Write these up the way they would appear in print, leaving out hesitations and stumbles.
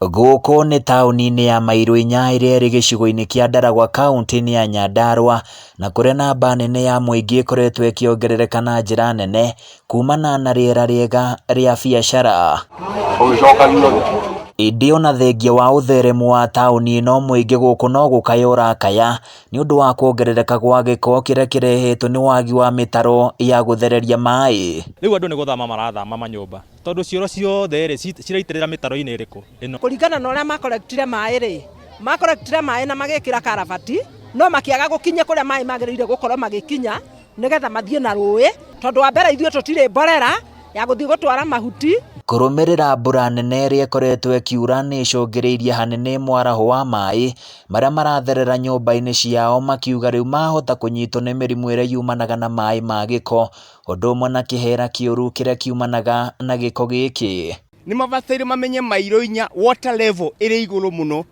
Gũkũ nĩ taũni-inĩ ya mairo inya ĩrĩa ĩrĩ gĩcigo-inĩ kĩa Ndaragwa kauntĩ-inĩ ya Nyandarua, na kũrĩa namba nene ya mũingĩ ĩkoretwo ĩkĩongerereka na njĩra nene kumana na rĩera rĩega rĩa biacara. Ĩndĩ ona thengia wa ũtheremu wa taũni ĩno mũingĩ gũkũ no gũkaya ũrakaya nĩ ũndũ wa kuongerereka gwa gĩko kĩrĩa kĩrehetwo nĩ wagi wa mĩtaro ya gũthereria maĩ. Rĩu andũ nĩ gũthama marathama manyũmba tondũ cioro ciothe rĩ ciraitĩrĩra mĩtaro-inĩ ĩrĩkũ ĩno. Kũringana na ũrĩa makorektire maĩ rĩ, makorektire maĩ na magĩkĩra karabati, no makĩaga gũkinyia kũrĩa maĩ magĩrĩire gũkorwo magĩkinya nĩgetha mathiĩ na rũĩ, tondũ wa mbere ithuĩ tũtirĩ mborera ya gũthiĩ gũtwara mahuti. Kũrũmĩrĩra mbura nene ĩrĩa ĩkoretwo ĩkiura nĩ ĩcũngĩrĩirie hanene mwaraho wa maĩ marĩa maratherera nyũmba-inĩ ciao makiuga rĩu mahota kũnyitwo nĩ mĩrimũ ĩrĩa yumanaga na maĩ ma gĩko ũndũ ũmwe na kĩhera kĩũru kĩrĩa kiumanaga na gĩko gĩkĩ. Nĩ mabataire mamenye mairo inya water level ĩrĩ igũrũ mũno,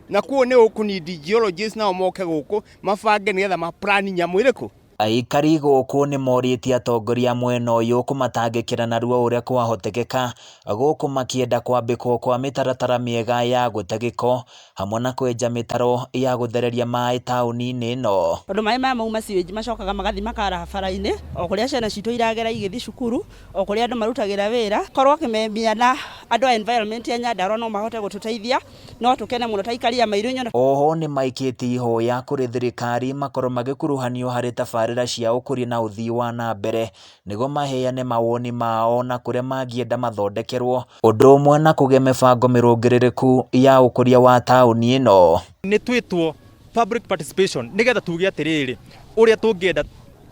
na kuo nĩ ũkũnidi geologists nao moke gũkũ mabange nĩgetha ma plan nyamũ ĩrĩkũ. Aikari gũkũ nĩ morĩtie atongoria a mwena ũyũ kũmatangĩkĩra narua ũrĩa kwahotekeka gũkũ makĩenda kwambĩkwo kwa mĩtaratara mĩega ya gũte gĩko hamwe na kwenja mĩtaro ya gũthereria maĩ taũni-inĩ ĩno. Tondũ maĩ maya mauma sewage macokaga magathiĩ makaraha bara-inĩ o kũrĩa ciana citũ iragera igĩthiĩ cukuru, o kũrĩa andũ marutagĩra wĩra. Korwo Kĩmemia na andũ a environment ya Nyandarua no mahote gũtũteithia, no tũkene mũno ta aikari a Mairu. Oho nĩ maikĩtie ihoya kũrĩ thirikari makorwo magĩkuruhanio harĩ tabarĩra cia ũkũria na ũthii wa na mbere nĩguo maheane mawoni mao na kũrĩa mangĩenda mathondekerwo, ũndũ ũmwe na kũgĩa mĩbango mĩrũngĩrĩrĩku ya ũkũria wa taũni ĩno. Nĩ twĩtwo public participation nĩgetha tuge atĩrĩrĩ ũrĩa tũngĩenda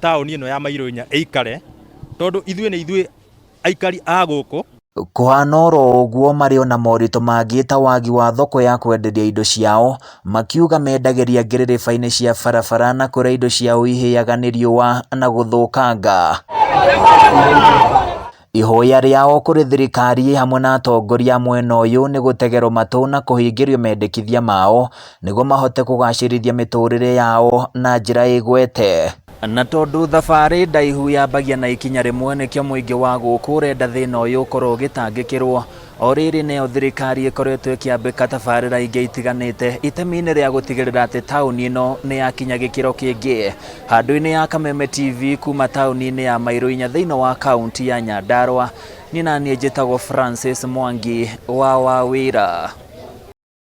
taũni ĩno ya mairo inya ĩikare, tondũ ithuĩ nĩ ithuĩ aikari a gũkũ. Kũhana oro ũguo marĩ ona moritũ mangĩ ta wagi wa thoko ya kwenderia indo ciao, makiuga mendagĩria ngĩrĩrĩba-inĩ cia barabara na kũrĩa indo ciao ihĩaga nĩ riũa na gũthũkanga. Ihoya rĩao kũrĩ thirikari hamwe na atongoria a mwena ũyũ nĩ gũtegerwo matũ na kũhingĩrio mendekithia mao nĩguo mahote kũgacĩrithia mĩtũrĩre yao na njĩra ĩgwete. Na tondũ thabarĩ ndaihu yambagia na ikinya rĩmwe nĩkĩo mũingĩ wa gũkũ ũrenda thĩna ũyũ ũkorwo ũgĩtangĩkĩrwo. O rĩrĩ nĩyo thirikari ĩkoretwo ĩkĩambĩka tabarĩra ingĩ itiganĩte itemi-inĩ rĩa gũtigĩrĩra atĩ taũni ĩno nĩ yakinya gĩkĩro kĩngĩ. Handũ-inĩ ya Kameme TV kuma taũni-inĩ ya Mairũ inya thĩinĩ wa kaunti ya Nyandarua, niĩ naniĩ njĩtagwo Francis Mwangi wa Wawĩra.